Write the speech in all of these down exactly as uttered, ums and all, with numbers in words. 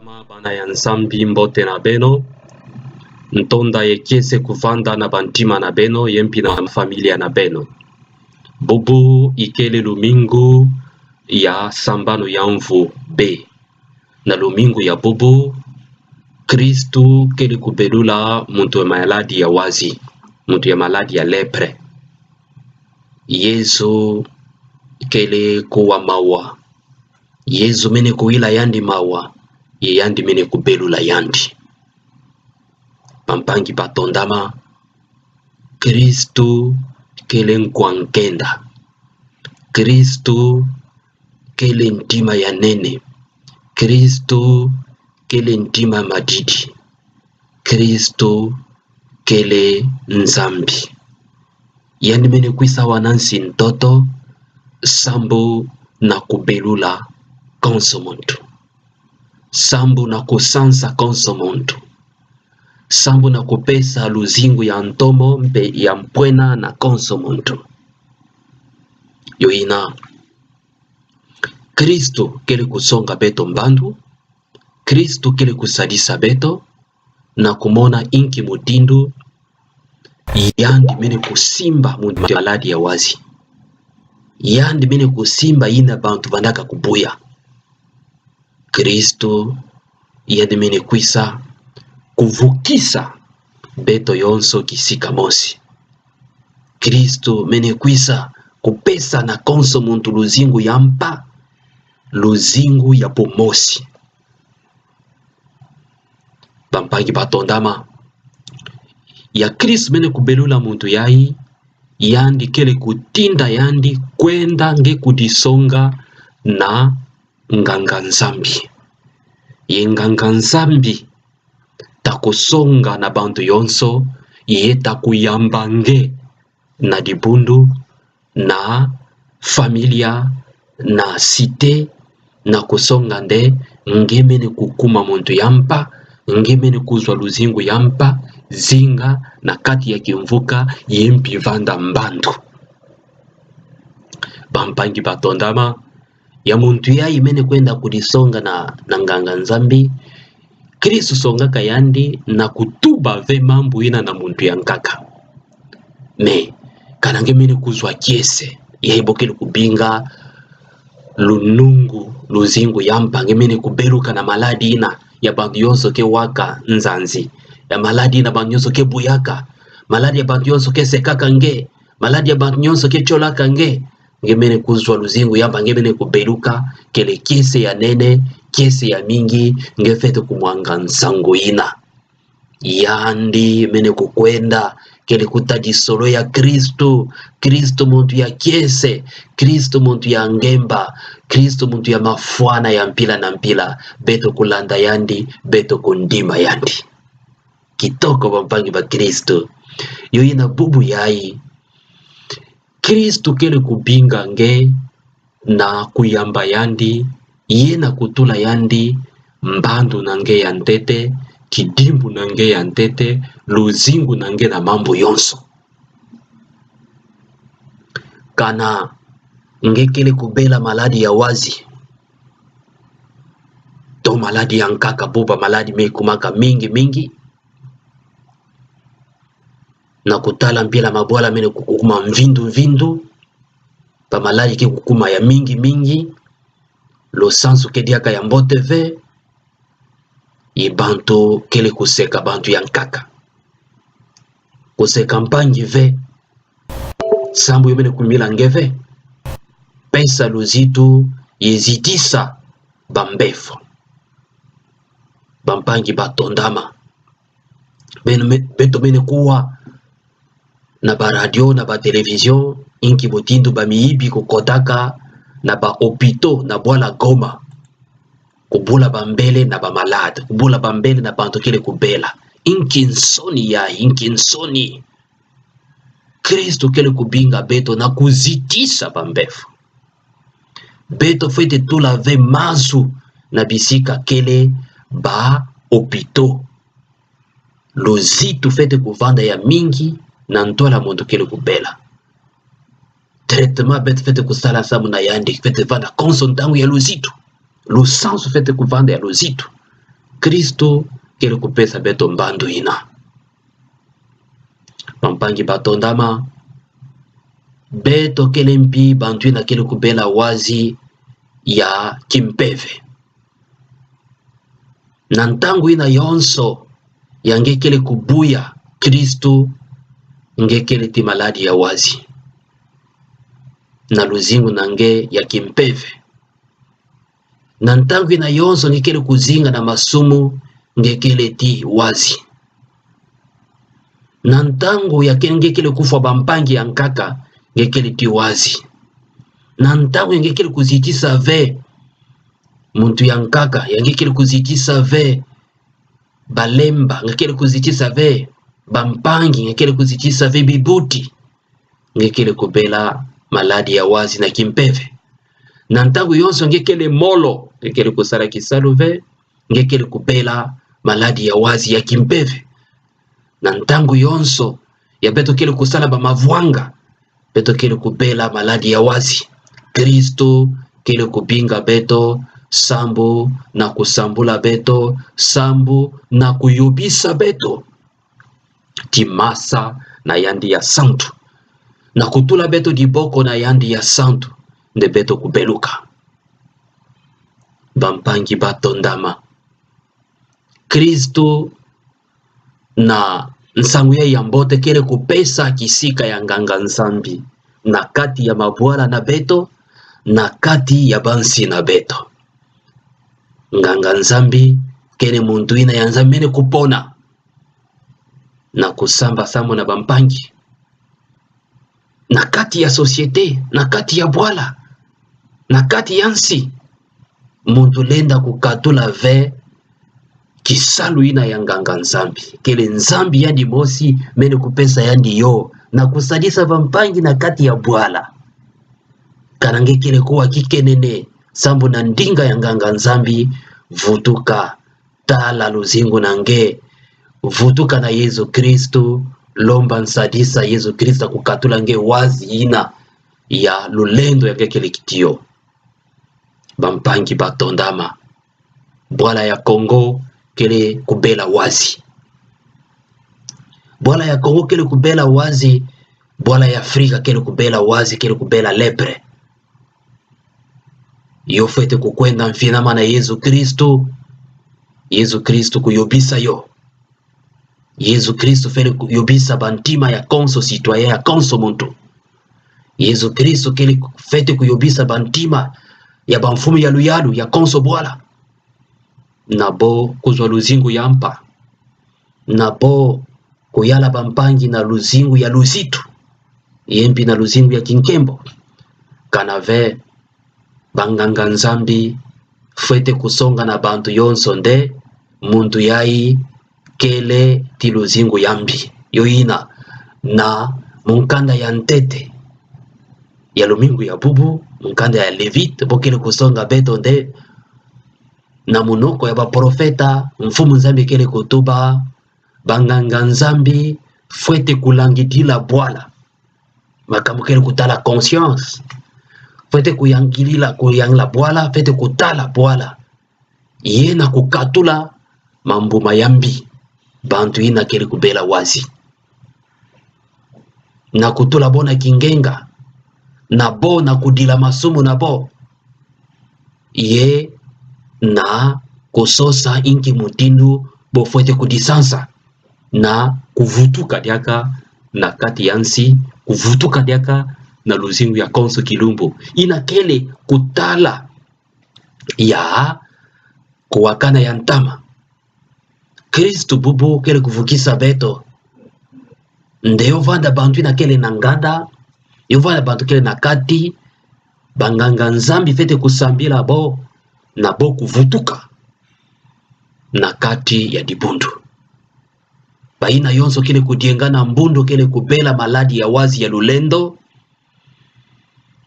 Bana ya Nzambi, mbote na beno. Ntonda ye kiese kuvanda na bantima na beno, ye mpi na familia na beno. Bubu ikele lumingu ya sambanu ya mvu B. Na lumingu ya bubu, Kristu kele kubelula muntu ya maladi ya wazi, muntu ya maladi ya lèpre. Yezu kele kuwa mawa. Yezu mene kuwila yandi mawa, ye yandi mene kubelula yandi. Bampangi batondama, Kristu kele nkwa nkenda. Kristu kele ntima ya nene. Kristu kele ntima madidi. Kristu kele Nzambi. Yandi mene kwisa wana nsi ntoto, sambu na kubelula konso muntu. Sambu na kusansa konso muntu. Sambu na kupesa luzingu ya ntomo mpe ya mpwena na konso muntu. Yo ina, Kristu kele kusonga beto mbandu, Kristu kele kusadisa beto, na kumona inki mutindu yandi mene kusimba muntu ya maladi ya wazi. Yandi mene kusimba yina bantu vandaka kubuya. Kristu yandi mene kwisa kuvukisa beto yonso kisika mosi. Kristu mene kwisa kupesa na konso muntu luzingu ya mpa, luzingu ya bumosi. Bampangi batondama, ya Kristu mene kubelula muntu yayi, yandi kele kutinda yandi kwenda nge kudisonga na nganga Nzambi. Ye nganga Nzambi ta kusonga na bantu yonso, ye ta kuyamba nge na dibundu, na familia, na cité, na kusonga nde nge mene kukuma muntu ya mpa, nge mene kuzwa luzingu ya mpa, zinga na kati ya kimvuka, ye mpi vanda mbandu. Bampangi batondama, ya muntu yayi mene kwenda kudisonga na, na nganga Nzambi, Kristu songaka yandi na kutuba ve mambu yina na muntu ya nkaka. Mais kana nge mene kuzwa kiese, yayi bo kele kubinga lunungu, luzingu ya mpa, nge mene kubeluka na maladi yina ya bantu yonso ke waka nzanzi, ya maladi yina bantu yonso ke buyaka, maladi ya bantu yonso ke sekaka nge, maladi ya bantu yonso ke tiolaka nge, nge mene kuzwa luzingu ya mpa, nge mene kubeluka, kele kiese ya nene, kiese ya mingi, nge fwete kumwanga nsangu yina. Yandi mene kukwenda, kele kuta disolo ya Kristu, Kristu muntu ya kiese, Kristu muntu ya ngemba, Kristu muntu ya mafwana ya mpila na mpila, beto kulanda yandi, beto kundima yandi. Kitoko bampangi bakristu. Yo yina bubu yayi, Kristu kele kubinga nge na kuyamba yandi, ye na kutula yandi mbandu na nge ya ntete, kidimbu na nge ya ntete, luzingu na nge na mambu yonso. Kana nge kele kubela maladi ya wazi, to maladi ya nkaka, bubu bamaladi me kumaka mingi mingi. Na kutala mpila mabwala mene kukuma mvindu mvindu, bamaladi ke kukuma ya mingi mingi, lusansu ke diaka ya mbote ve, ye bantu kele kuseka bantu ya nkaka. Kuseka mpangi ve, sambu yo mene kumila nge ve. Pesa luzitu ye zitisa bambefo. Bampangi batondama, beno me-, beto mene kuwa na baradio, na batelevizio, inki mutindu bamiyibi kukotaka na bahôpitaux na bwala Goma, kubula bambele na bamalade, kubula bambele na bantu kele kubela. Inki nsoni yayi, inki nsoni. Kristu kele kubinga beto na kuzitisa bambefo. Beto fwete tula ve mazu na bisika kele bahôpitaux. Luzitu fwete kuvanda ya mingi na ntwala muntu kele kubela. Traitement beto fwete kusala samu na yandi fwete vanda konso ntangu ya luzitu. Lusansu fwete kuvanda ya luzitu. Kristu kele kupesa beto mbandu ina. Bampangi ba tondama, beto kele mpi bantu ina kele kubela wazi ya kimpeve. Na ntangu ina yonso ya nge kele kubuya Kristu, nge kele ti maladi ya wazi na luzingu na nge ya kimpeve. Na ntangu ina yonso nge kele kuzinga na masumu, nge kele ti wazi. Na ntangu ya ke-, nge kele kufwa bampangi ya nkaka, nge kele ti wazi. Na ntangu ya nge kele kuzitisa ve muntu ya nkaka, ya nge kele kuzitisa ve balemba, nge kele kuzitisa ve bampangi, nge kele kuzitisa ve bibuti, nge kele kubela maladi ya wazi na kimpeve. Na ntangu yonso nge kele molo, nge kele kusala kisalu ve, nge kele kubela maladi ya wazi ya kimpeve. Na ntangu yonso ya beto kele kusala bamavwanga, beto kele kubela maladi ya wazi. Kristu kele kubinga beto sambu na kusambula beto, sambu na kuyobisa beto ti masa na yandi ya santu, na kutula beto diboko na yandi ya santu, nde beto kubeluka. Bampangi ba tondama, Kristu na Nsangu ya Mbote kele kupesa kisika ya nganga-Nzambi na kati ya mabwala na beto, na kati ya bansi na beto. Nganga-Nzambi kele muntu ina ya Nzambi mene kupona na kusamba sambu na bampangi. Na kati ya société, na kati ya bwala, na kati ya nsi, muntu lenda kukatula ve kisalu ina ya nganga-Nzambi. Kele Nzambi yandi mosi mene kupesa yandi yo, na kusadisa bampangi na kati ya bwala. Kana nge kele kuwa kikenene sambu na ndinga ya nganga-Nzambi, vutuka, tala luzingu na nge, vutuka na Yezu Kristu, lomba nsadisa Yezu Kristu kukatula nge wazi ina ya lulendo ya nge kele kiti yo. Bampangi ba tondama, bwala ya Kongo kele kubela wazi. Bwala ya Kongo kele kubela wazi, bwala ya Afrika kele kubela wazi, kele kubela lèpre. Yo fwete kukwenda mfinama na Yezu Kristu. Yezu Kristu kuyobisa yo. Yezu Kristu fwete kuyobisa bantima ya konso citoyen, ya konso muntu. Yezu Kristu kele fwete kuyobisa bantima ya bamfumu ya luyalu, ya konso bwala. Na bo kuzwa luzingu ya mpa. Na bo kuyala bampangi na luzingu ya luzitu, ye mpi na luzingu ya kinkembo. Kana ve banganga-Nzambi fwete kusonga na bantu yonso nde muntu yayi kele ti luzingu ya mbi. Yo ina na mukanda ya ntete ya lumingu ya bubu, mukanda ya Levite, bo kele kusonga beto nde na munoko ya baprofeta, Mfumu Nzambi kele kutuba, banganga-Nzambi fwete kulangidila bwala. Makambu kele kutala conscience. Fwete kuyangilila, kuyangila bwala, fwete kutala bwala. Ye na kukatula mambu ma ya mbi bantu ina kele kubela wazi. Na kutula bo na kingenga, na bo na kudila masumu na bo. Ye na kusosa inki mutindu bo fwete kudisansa na kuvutuka diaka na kati ya nsi, kuvutuka diaka na luzingu ya konso kilumbu. Ina kele kutala ya kuwakana ya ntama. Kristu bubu kele kuvukisa beto. Nde yo vanda bantu ina kele na nganda, yo vanda bantu kele na kati, banganga-Nzambi fwete kusambila bo, na bo kuvutuka na kati ya dibundu. Bayina yonso kele kudienga na mbundu kele kubela maladi ya wazi ya lulendo,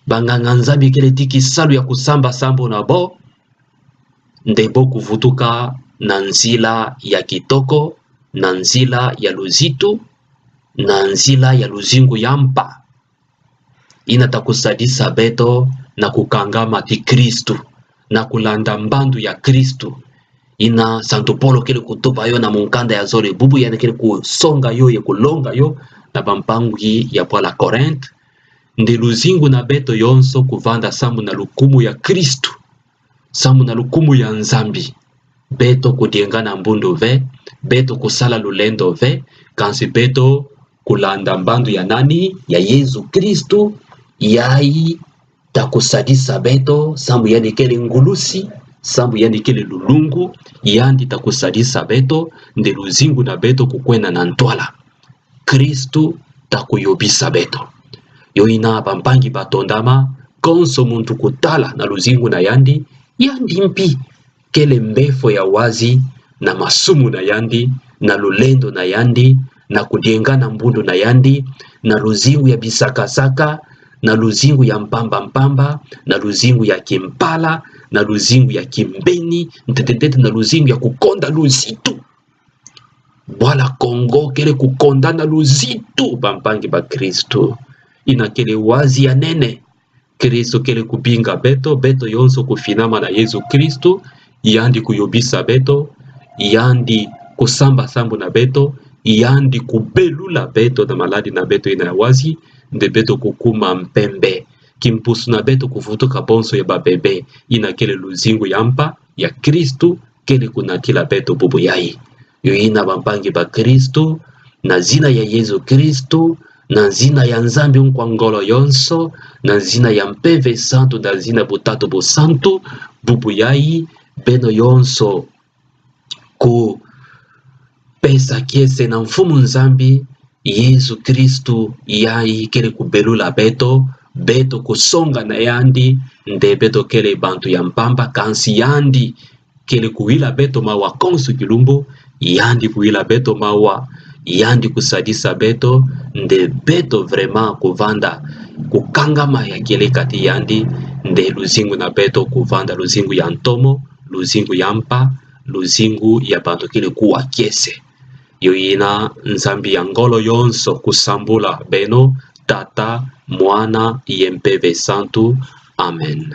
banganga-Nzambi kele ti kisalu ya kusamba sambu na bo, nde bo kuvutuka na nzila ya kitoko, na nzila ya luzitu, na nzila ya luzingu ya mpa. Ina ta kusadisa beto na kukangama ti Kristu, na kulanda mbandu ya Kristu. Ina Santu Polo kele kutuba yo na mukanda ya zole bubu, yandi kele kusonga yo ye kulonga yo na bampangi ya bwala Korinte. Nde luzingu na beto yonso kuvanda sambu na lukumu ya Kristu, sambu na lukumu ya Nzambi. Beto kudienga na mbundu ve, beto kusala lulendo ve, kansi beto kulanda mbandu ya nani? Ya Yezu Kristu. Yayi ta kusadisa beto, sambu yandi kele ngulusi, sambu yandi kele lulungu, yandi ta kusadisa beto, nde luzingu na beto kukwenda na ntwala. Kristu ta kuyobisa beto. Yo ina bampangi batondama, konso muntu kutala na luzingu na yandi, yandi mpi kele mbefo ya wazi na masumu na yandi, na lulendo na yandi, na kudienga na mbundu na yandi, na luzingu ya bisakasaka, na luzingu ya mpamba mpamba, na luzingu ya kimpala, na luzingu ya kimbeni, ntete ntete na luzingu ya kukonda luzitu. Bwala Kongo kele kukonda na luzitu, bampangi ba Kristu. Ina kele wazi ya nene. Kristu kele kubinga beto, beto yonso kufinama na Yezu Kristu, yandi kuyobisa beto, yandi kusamba sambu na beto, yandi kubelula beto na maladi na beto ina ya wazi, nde beto kukuma mpembe. Kimpusu na beto kuvutuka bonso ya babebe, ina kele luzingu ya mpa ya Kristu, kele kunatila beto bubu yayi. Yo ina bampangi ba Kristu, na zina ya Yezu Kristu, na zina ya Nzambi Nkwa ngolo yonso, na zina ya Mpeve Santu, na zina Butatu Busantu, bubu yayi, beno yonso kupesa kiese na Mfumu Nzambi, Yezu Kristu yayi kele kubelula beto, beto kusonga na yandi, nde beto kele bantu ya mpamba, kansi yandi kele kuwila beto mawa konso kilumbu, yandi kuwila beto mawa, yandi kusadisa beto, nde beto vraiment kuvanda kukangama ya kieleka ti yandi, nde luzingu na beto kuvanda luzingu ya ntomo, luzingu ya mpa, luzingu ya bantu kele kuwa kiese. Yo ina Nzambi ya ngolo yonso kusambula beno, Tata, Mwana, ye Mpeve Santu. Amen.